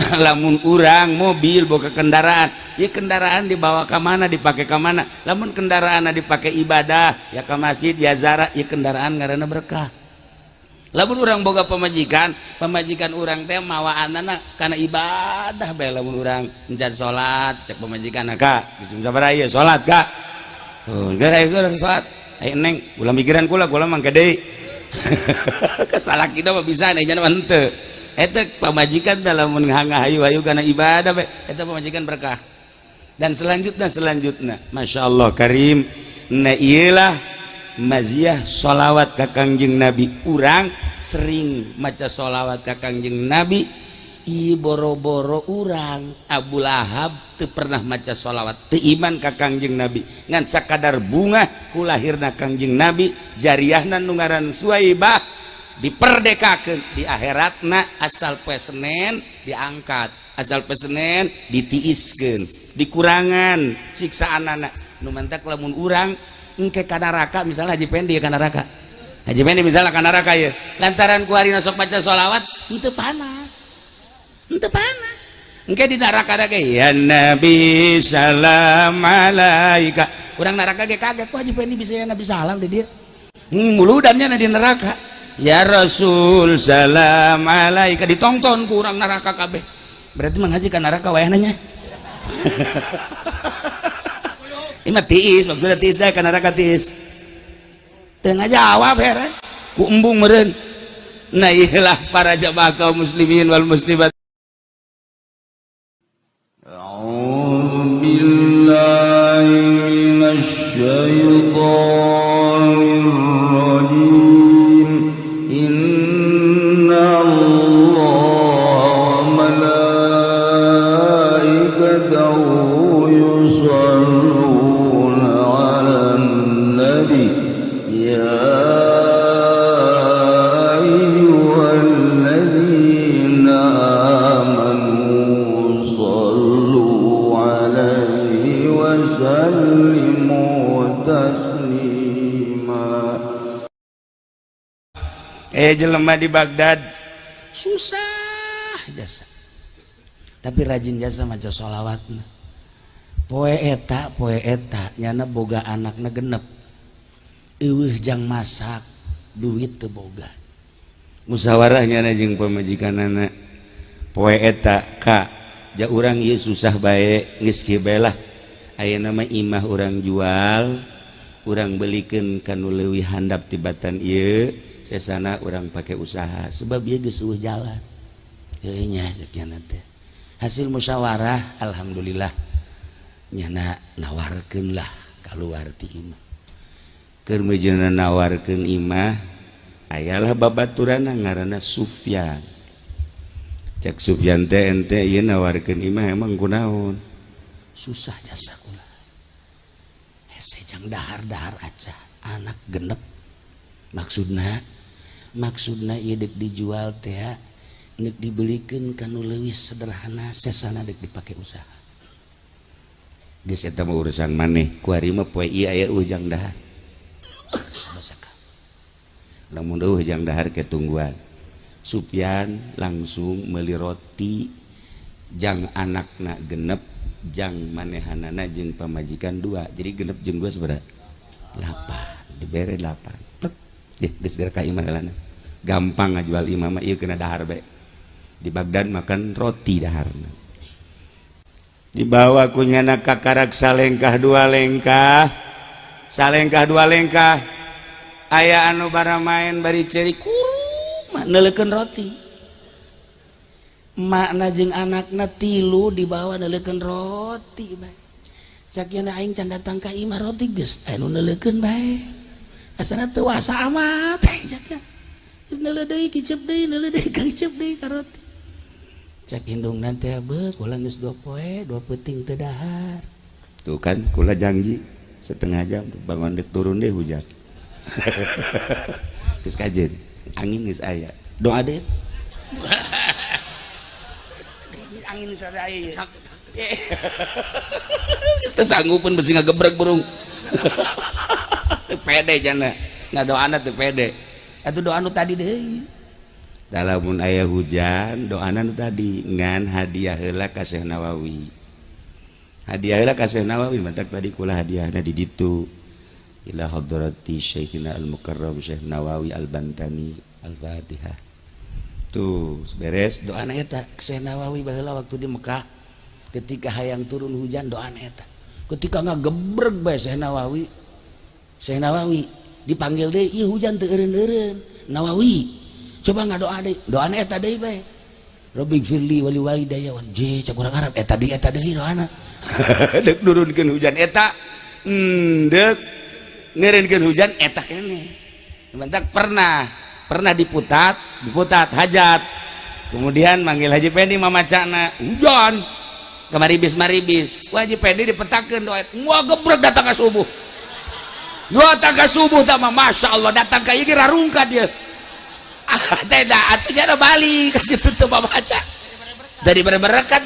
Lamun urang mobil boga kendaraan, ya kendaraan dibawa ke mana, dipakai ke mana? Lamun kendaraan dipakai ibadah, ya ke masjid, ya ziarah, ya kendaraan ngaranna berkah. Lamun urang boga pamajikan, pamajikan urang teh mawa anak karena ibadah bae. Lamun urang encan salat, cek pamajikan, "Kak, geus sabaraha ieu salat, Kak?" "Oh, geus ayo salat." "Ayo, Neng, ulah mikiran kula, kula mangke deui." Kesalah kita mah bisa nih, jangan henteu. Eta pamajikan dalam hayu-hayu karena ibadah bae, eta pamajikan berkah. Dan selanjutnya, selanjutnya, Masya Allah Karim. Nah, iyalah maziah sholawat ka Kangjeng Nabi. Urang sering maca sholawat ka Kangjeng Nabi. I boro-boro urang, Abu Lahab teu pernah maca sholawat, teu iman ka Kangjeng Nabi, ngan sakadar bunga ku lahirna Kangjeng Nabi. Jariahna nu ngaran Suwaibah diperdekakeun di akhiratna. Asal poe Senen diangkat, asal poe Senen ditiiskeun, dikurangan siksaan anak. Nu mantak lamun urang engke ka neraka, misalnya Haji Pendi ka neraka, Haji Pendi misalnya ka neraka ya, lantaran ku hari sok baca sholawat, henteu panas, henteu panas. Engke di neraka ge, "Ya Nabi, salam alaika." Urang neraka ge kaget, kok Haji Pendi bisa ya Nabi salam di dia. Muludannya di neraka, "Ya Rasul, salam alaika," ditonton ku urang neraka kabeh. Berarti Mang Haji ka neraka wayahna nya. Ini mah tiis, maksudnya tiis dah ka neraka tiis. Teu ngajawab, heran ku embung meureun. Nah, iyalah para jamaah kaum muslimin wal muslimat. أعوذ بالله من الشيطان الرجيم. إن الله وملائكته يصلون على النبي يا أيها الذين آمنوا صلوا عليه وسلموا تسليما. Eh, jelema di Baghdad susah jasa, tapi rajin jasa maca sholawatna. Poe eta, poe eta nyana boga anakna genep, eueuh jang masak, duit teu boga. Musyawarah nyana jeung pamajikanana poe eta, "Ka, ja urang ieu susah bae, geus kieu bae lah. Ayeuna mah imah urang jual, urang belikeun ka nu leuwih handap tibatan ieu, sesana urang pake usaha, sebab ieu geus euweuh jalan." Heuh nya, cek nyana teh. Hasil musyawarah, alhamdulillah nyana nawarkeun lah keluar ti imah. Keur meujeuhna nawarkeun imah, ayalah babaturana ngaranna Sufyan. Cek Sufyan teh, "Ente ieu nawarkeun imah emang kunaon?" "Susah jasa kula, hese jang dahar-dahar aja, anak genep. Maksudna, maksudna ieu dek dijual teh nek dibelikeun ka nu leuwih sederhana, sesana dek dipake usaha." "Geus, eta mah urusan maneh. Kuari mah poe ieu aya ujang dahar." Sama. Lamun eueuh jang dahar ke tungguan. Sufyan langsung meuli roti jang anakna genep, jang manehanana jeung pamajikan dua. Jadi genep jeung dua sabaraha? Delapan. Dibere delapan. Plek deh, geus geura ka imah heulana. Gampang ngajual imah mah, ieu kena dahar bae. Di Baghdad makan roti daharna. Dibawa ku nyana kakarak salengkah dua lengkah, salengkah dua lengkah, aya anu bara main bari ceri kuruma neuleukeun roti. Makna jeung anakna tilu dibawa neuleukeun roti bae. Cak nya, "Aing can datang ka imah, roti geus aya nu neuleukeun bae. Asana teu wasa amat," cak nya. Geus neuleuh deui, kicep deui, neuleuh deui, kicep deui ka roti. Cek indungna teh, "Beuh, kula geus 2 poe 2 peuting teu dahar." Tuh kan, kula janji setengah jam bangun dek turun deh hujan. Geus kajen angin geus aya doa deh. Angin geus aya, geus teu sanggupeun, besi ngagebreg burung. Teu pede jana ngadoana, teu pede. Atuh doa nu tadi deui. Lamun aya hujan doana nu tadi ngan hadiah heula ka Syekh Nawawi. Hadiah heula ka Syekh Nawawi matak tadi kula hadiahna di ditu. Ila hadrati Syekhina Al-Mukarram Syekh Nawawi Al-Bantani. Al-Fatihah. Tuh beres doana eta Syekh Nawawi baheula waktu di Mekah ketika hayang turun hujan doana eta. Ketika ngagebreg bae Syekh Nawawi, Syekh Nawawi dipanggil deui, ieu hujan teu eureun-eureun. Nawawi coba ngadoa deui, doana eta deui bae. Rabbighfirli wali walidayya wa je cak urang Arab eta deui doana. Deuk nurunkeun hujan eta, deuk ngeureunkeun hujan eta keneh. Mentak pernah diputat hajat. Kemudian manggil Haji Pendi mamacana, hujan. Kamaribis-maribis. Wah Haji Pendi dipetakeun doa. Wah gebrek datang ka subuh. Datang ka subuh tah mah masyaallah datang ka ieu rarungka dia. Ah tidak, atuh nya balik gitu teu baca. Dari berberkat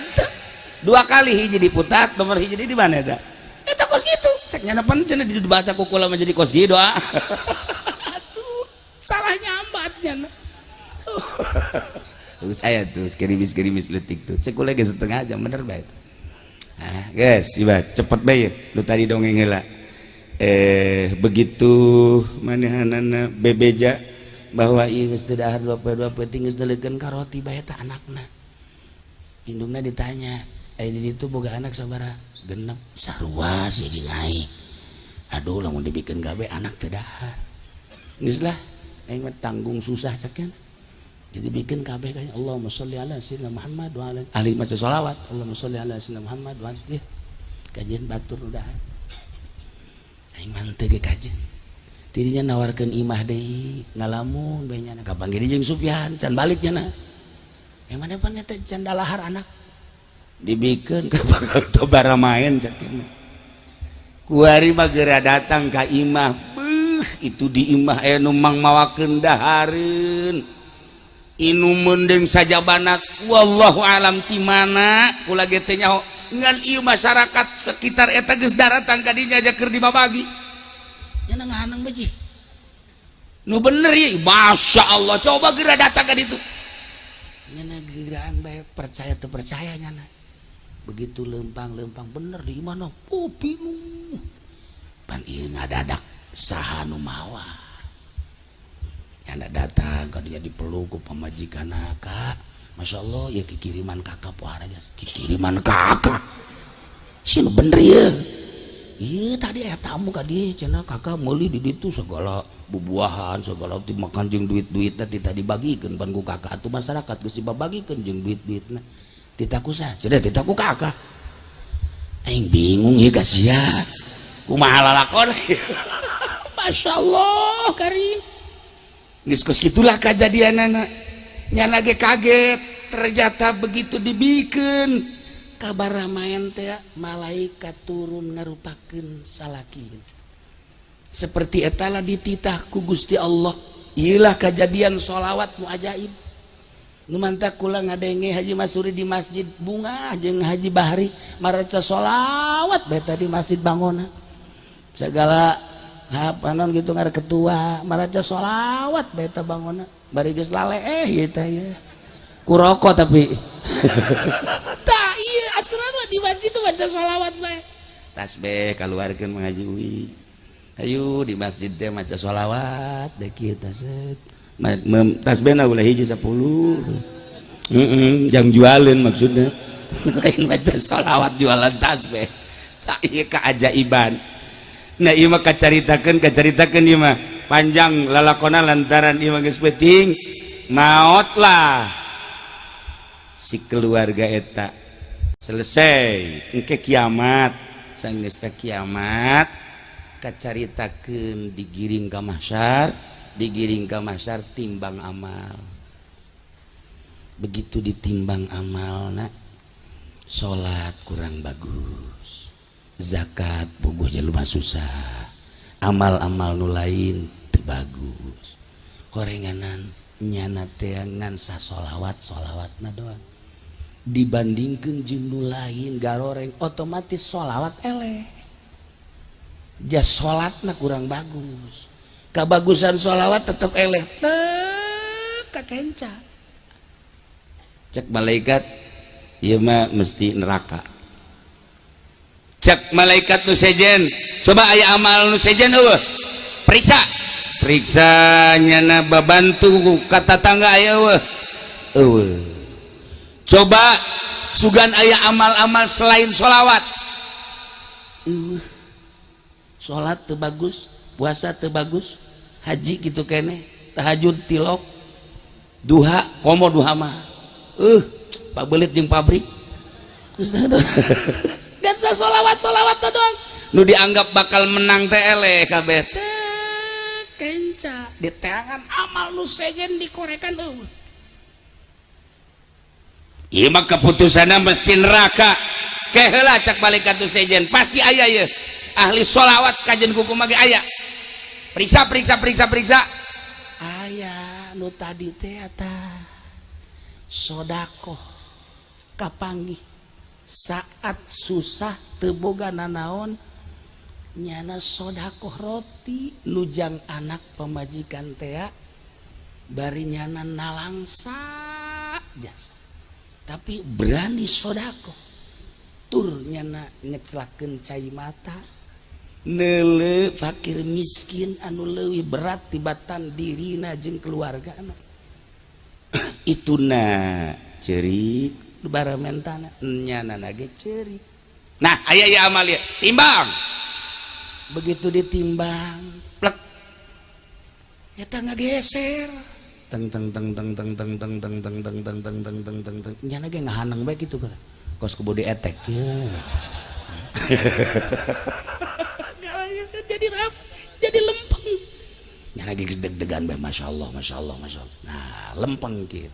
dua kali hiji diputat, nomor hiji di mana eta? Eta kos kitu. Cek nya pan cenah dibaca ku kula mah jadi kos kieu doa. Atuh, salah nyambat nya. Terus aya tuh gerimis-gerimis leutik tuh. Cek kula ge setengah jam bener bae. Ah, guys, iba cepet bae lu tadi dongeng heula. Begitu manehanana bebeja bahwa ieu geus teu dahar 2 poe 2 peuting geus deulekeun ka roti bae tah anakna. Indungna ditanya, "Aya di ditu boga anak sabaraha?" Genep. Sarua sih jeung aing. Aduh lamun dibikeun gawe anak teu dahar. Geus lah, aing mah tanggung susah cek. Jadi bikin kabeh kan Allahumma sholli ala sayyidina Muhammad wa ala ahli maca sholawat Allahumma sholli ala sayyidina Muhammad wa ala kajian batur udah. Aing mah teu ge kajian. Tidinya nawarkeun imah deui ngalamun bae nya kapanggih jeung Sufyan can balik nya na. Yang mana pan eta can dalahar anak. Dibikeun ka bakal tobara main cak. Kuari mah geura datang ka imah. Beuh itu di imah aya nu mang mawakeun dahareun. Inumun deung sajabanat wallahu alam ti mana kula ge teh nyaho ngan ieu masyarakat sekitar eta geus daratang ka dinya aja keur dibabagi nya ngahanang beji nu bener ieu Masya Allah coba geura datang ka ditu nya geuraan bae percaya teu percaya nyana begitu lempang-lempang bener di imah oh pinuh pan ieu ngadadak saha nu mawa. Anda datang kadinya dipeluk ku pamajikan kak, masya Allah ya kikiriman kakak puara aja, kikiriman kakak, sih bener ya, iya tadi ya tamu kadi cina kakak meuli di ditu segala bubuahan segala dimakan jeung duit-duitna tita dibagikeun pan ku kakak atuh masyarakat geus dibagikeun jeung duit-duitna tita ku saha cenah tita ku kakak, aing bingung ieu ka sia, kumaha lalakon, masya Allah karim. Geus kos kitulah kajadianana. Nya ge kaget ternyata begitu dibikeun kabar ramayan teh malaikat turun ngarupakeun salaki. Seperti eta lah dititah ku Gusti Allah. Ieulah kajadian sholawat nu ajaib. Nu mantak kula ngadenge Haji Masuri di masjid Bunga jeung Haji Bahri maraca sholawat bae tadi masjid Bangona. Segala apa non gitu ngar ketua maraca sholawat beta bangona bari geus lale ieu teh ieu ku rokok tapi tah ieu aturan mah di masjid tuh baca sholawat bae tasbih kaluarkeun mengaji uwi ayo di masjid teh maca sholawat bae kieu tah set tasbihna ulah hiji 10 heeh jang jualeun maksudna lain maca sholawat jualan tasbih tah ieu keajaiban. Nah ieu mah kacaritakeun ieu mah panjang lalakona lantaran ieu mah geus peuting maotlah si keluarga eta selesai engke kiamat sanggeus teh kiamat kacaritakeun digiring ka mahsyar timbang amal begitu ditimbang amalna salat kurang bagus zakat puguh jelema susah amal-amal nu lain teu bagus korenganan nyana teh ngan sasolawat solawatna doang dibandingkeun jeung nu lain garoreng otomatis solawat eleh jas solatna kurang bagus kabagusan solawat tetep eleh teu kakenca. Cek malaikat, ieu mah mesti neraka. Cek malaikat nu sejen, coba aya amal nu sejen euweuh, periksa, periksa. Nyana babantu ka tatangga aya euweuh? Euweuh. Coba sugan aya amal-amal selain sholawat? Euweuh. Salat teu bagus, puasa teu bagus, haji gitu kene, tahajud tilok, duha komo, duha mah pabelit jeung pabrik dan sholawat, sholawat doang nu dianggap bakal menang teh. Eleh kabeh teh, kenca diteangan amal nu sejen, dikorekan, euweuh. Ieu mah keputusanna mesti neraka. Ke heula, cak malaikat nu sejen, pasti aya ye ahli sholawat, kajen kuku mage aya. Periksa, periksa, periksa, periksa, aya nu tadi teh eta sodakoh kapanggih saat susah, teu boga nanaon, nyana sodakoh roti nu jang anak pamajikan tea, bari nyana nalangsa jasa tapi berani sodakoh, tur nyana ngeclakeun cai mata neuleu fakir miskin anu leuwih berat tibatan dirina jeung keluargana. Itu na ceurik baramentana, nyana ge ceurik. Nah, aya ya amal ya, timbang. Begitu ditimbang, plek, eta ngageser teng teng teng teng teng teng teng teng teng teng teng teng teng teng teng teng. Nyana ge ngahaneng bae kitu kan, kos kebodi etek ya. Jadi rap, jadi lempeng. Nyana ge deg-degan bae, masya Allah, masya Allah, masya Allah. Nah, lempeng kieu.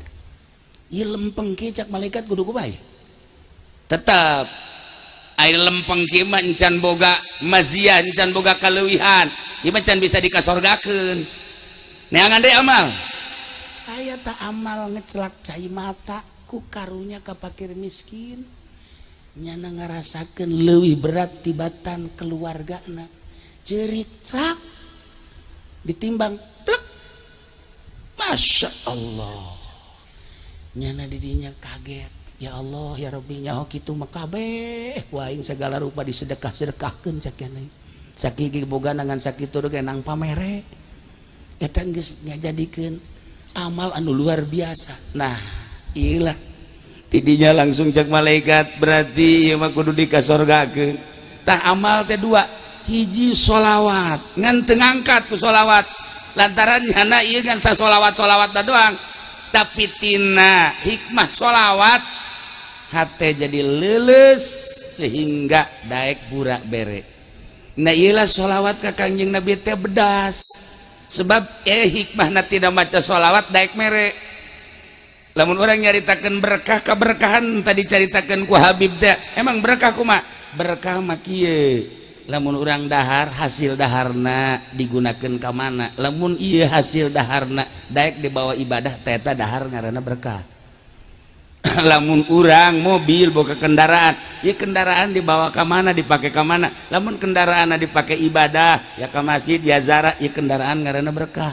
Ieu lempeng kieu, cak malaikat kudu kumaha? Tetap air lempeng kieu mah encan boga maziah, encan boga kaleuwihan, ieu mah can bisa dikasorgakeun. Neangan deui amal. Aya tak amal ngecelak cai mata ku karunya ka fakir miskin, nyana ngarasakeun leuwih berat tibatan keluargana, ceurik cak, ditimbang, plek, masya Allah. Nyana didinya kaget, ya Allah, ya Rabbi, nyaho kitu mah kabeh ku aing segala rupa disedekah-sedekahkeun, cak nyana. Sakieu boga ngan sakitu ge nang pamere. Eta geus ngajadikeun amal anu luar biasa. Nah, iyalah tidinya langsung cek malaikat, berarti ieu mah kudu dikasorgakeun. Tah, amal teh dua, hiji sholawat, ngan teu ngangkat ku sholawat lantaran nyana ieu ngan sasolawat-solawat doang, tapi tina hikmah sholawat hate jadi leuleus sehingga daek burak bere. Nah, iyalah sholawat ka Kangjeng Nabi teh bedas, sebab hikmah tidak maca sholawat daek mere. Lamun orang nyaritakan berkah, keberkahan tadi caritakan ku Habib teh, emang berkah kuma? Berkah mah kieu, lamun urang dahar, hasil daharna digunakan ka mana? Lamun ieu hasil daharna daek dibawa ibadah, teta dahar ngaranna berkah. Lamun urang mobil boga kendaraan, ya kendaraan dibawa ke mana, dipakai ke mana? Lamun kendaraan dipakai ibadah, ya ke masjid, ya zara, ya kendaraan ngaranna berkah.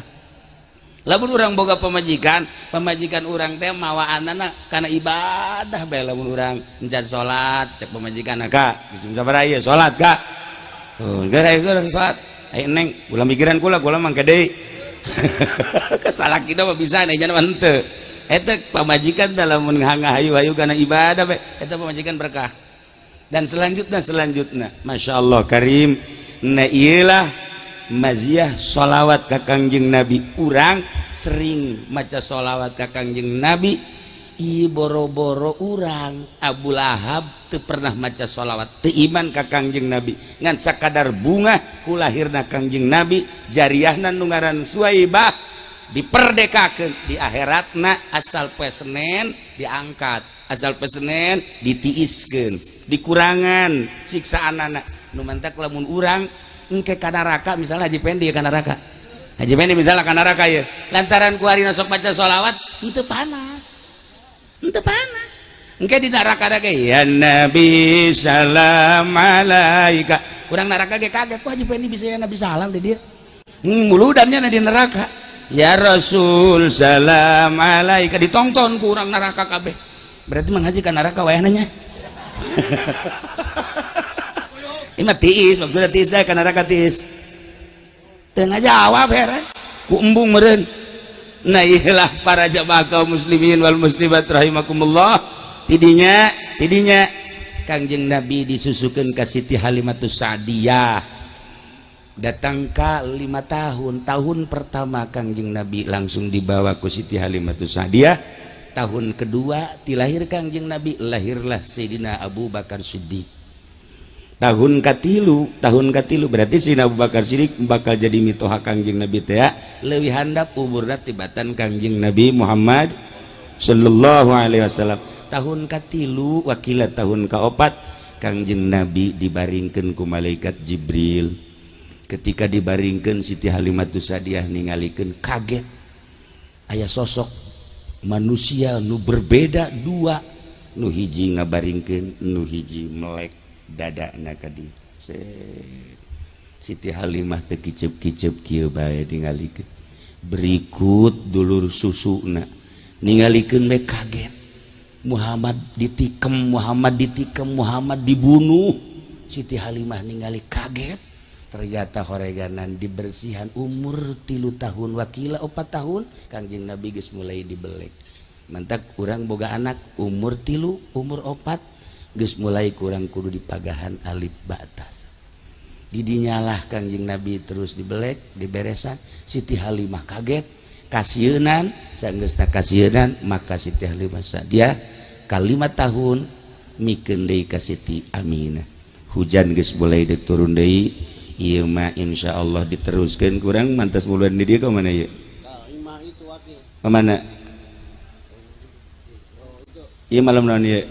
Lamun urang boga pamajikan, pamajikan urang teh mawaanana kana ibadah bae. Lamun urang encan salat, cek pamajikan, "Kak, geus sabaraha ieu salat, Kak?" "Oh, geus urang salat." "Ayo neng, ulah mikiran kula, kula mangke deui." Kesalah kita mah bisa nih, jangan henteu. Eta pamajikan dalam hayu-hayu kana ibadah bae, eta pamajikan berkah. Dan selanjutnya, selanjutnya, Masya Allah Karim. Nah, iyalah maziah sholawat ka Kangjeng Nabi. Urang sering maca sholawat ka Kangjeng Nabi. I boro-boro urang, Abu Lahab teu pernah maca sholawat, teu iman ka Kangjeng Nabi, ngan sakadar bunga ku lahirna Kangjeng Nabi, jariahna nu ngaran Suwaibah diperdekakeun. Di akhiratna asal poe Senen diangkat, asal poe Senen ditiiskeun, dikurangan siksaanana. Nu mantak lamun urang engke ka neraka, misalnya Haji Pendi ka neraka, Haji Pendi misalnya ka neraka ya, lantaran ku harina sok maca sholawat, henteu panas, henteu panas. Engke di neraka ge, "Ya Nabi salam alaika." Urang neraka ge kaget, kok Haji Pendi bisa ya Nabi salam di dia? Muludannya di neraka, "Ya Rasul salam alaika," ditongton ku urang neraka kabeh. Berarti Mang Haji ka neraka wayahna nya. Ini mah tiis, maksudnya tiis dah ka neraka tiis. Teu ngajawab, heran. Ku embung meureun. Nah, iyalah para jamaah kaum muslimin wal muslimat rahimakumullah. Tidinya, tidinya Kangjeng Nabi disusukeun ka Siti Halimatus Sa'diyah. Datang ka 5 tahun, tahun pertama Kangjeng Nabi langsung dibawa ku Siti Halimatus Sa'diyah. Tahun kedua dilahir Kangjeng Nabi, lahirlah Sayyidina Abu Bakar Siddiq. Tahun katilu, tahun katilu berarti Sayyidina Abu Bakar Siddiq bakal jadi mitoha Kangjeng Nabi teh leuwih handap umurna tibatan Kangjeng Nabi Muhammad sallallahu alaihi wasallam. Tahun katilu wakila tahun kaopat Kangjeng Nabi dibaringkeun ku malaikat Jibril. Ketika dibaringkeun, Siti Halimatus Sadiah ningalikeun, kaget, aya sosok manusia nu berbeda dua, nu hiji ngabaringkeun, nu hiji melek dadana ka dieu. Siti Halimah teu kicep-kicep kieu bae ningalikeun. Berikut dulur susuna ningalikeun we, kaget. Muhammad ditikem, Muhammad ditikem, Muhammad dibunuh. Siti Halimah ningali kaget. Ternyata horeganan dibersihan umur 3 tahun wakila 4 tahun Kangjeng Nabi geus mulai dibelek. Mantak urang boga anak umur 3, umur 4 geus mulai kurang kudu dipagahan alif batas. Didinyalah Kangjeng Nabi terus dibelek, diberesan. Siti Halimah kaget, kasieunan. Sanggeusna kasieunan, maka Siti Halimah dia ka 5 tahun mikeun deui ka Siti Aminah. Hujan geus mulai turun deui. Ieu mah insyaallah diteruskeun. Kurang mantas bulan di dieu. Ka mana ieu? Ka mana ieu? Malam naon ieu?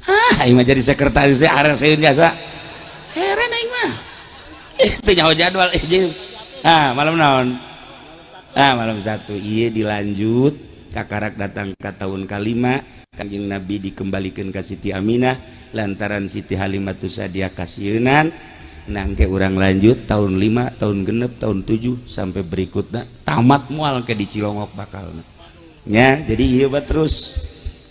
Ah, aing mah jadi sekretaris teh areseun jasa. Heran aing mah. Teu nyaho jadwal eh jeung. Ah, malam naon? Ah, malam satu. Ieu dilanjut kakarak datang ke tahun kalima Kanjeng Nabi dikembalikan ke Siti Aminah lantaran Siti Halimatus Sadiah kasieunan. Nangke urang lanjut tahun 5, tahun 6, tahun 7 sampai berikutnya tamat mual ke di Cilongok bakal nya. Jadi iya terus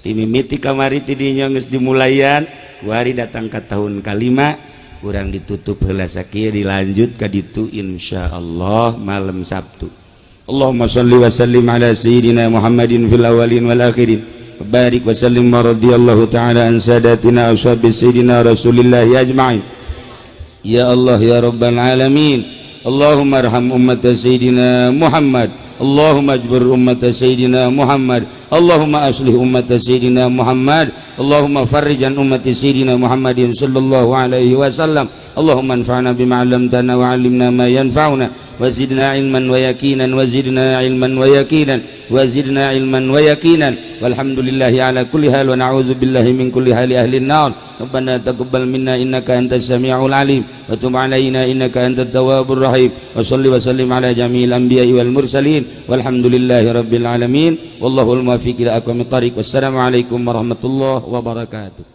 timimiti kamari tidinya geus dimulayan kuari datang ke tahun kalima kurang ditutup heula sakieu, dilanjut ka ditu insyaallah malam Sabtu. Allahumma shalli wa sallim ala sayyidina Muhammadin fil awwalin wal akhirin. Barik wa sallim wa radhiyallahu ta'ala an sadatina ashabi sayyidina Rasulillah ajma'in. Ya Allah ya Rabbal alamin. Allahumma arham ummat sayyidina Muhammad. Allahumma ajbir ummat sayyidina Muhammad. Allahumma aslih ummat sayyidina Muhammad. Allahumma farrijan ummati sayyidina Muhammadin sallallahu alaihi wasallam. Allahumma anfa'na bima 'allamtana wa 'allimna ma yanfa'una wa zidna ilman wa yaqinan wa zidna ilman wa yaqinan wa zidna ilman wa yaqinan. Walhamdulillahi ala kulli hal wa na'udzu billahi min kulli hali ahli an-nar. ربنا تقبل منا إنك أنت السميع العليم وتب علينا إنك أنت التواب الرحيم وصل وسلم على جميع الأنبياء والمرسلين والحمد لله رب العالمين والله الموفق إلى أقوم الطريق. والسلام عليكم ورحمة الله وبركاته.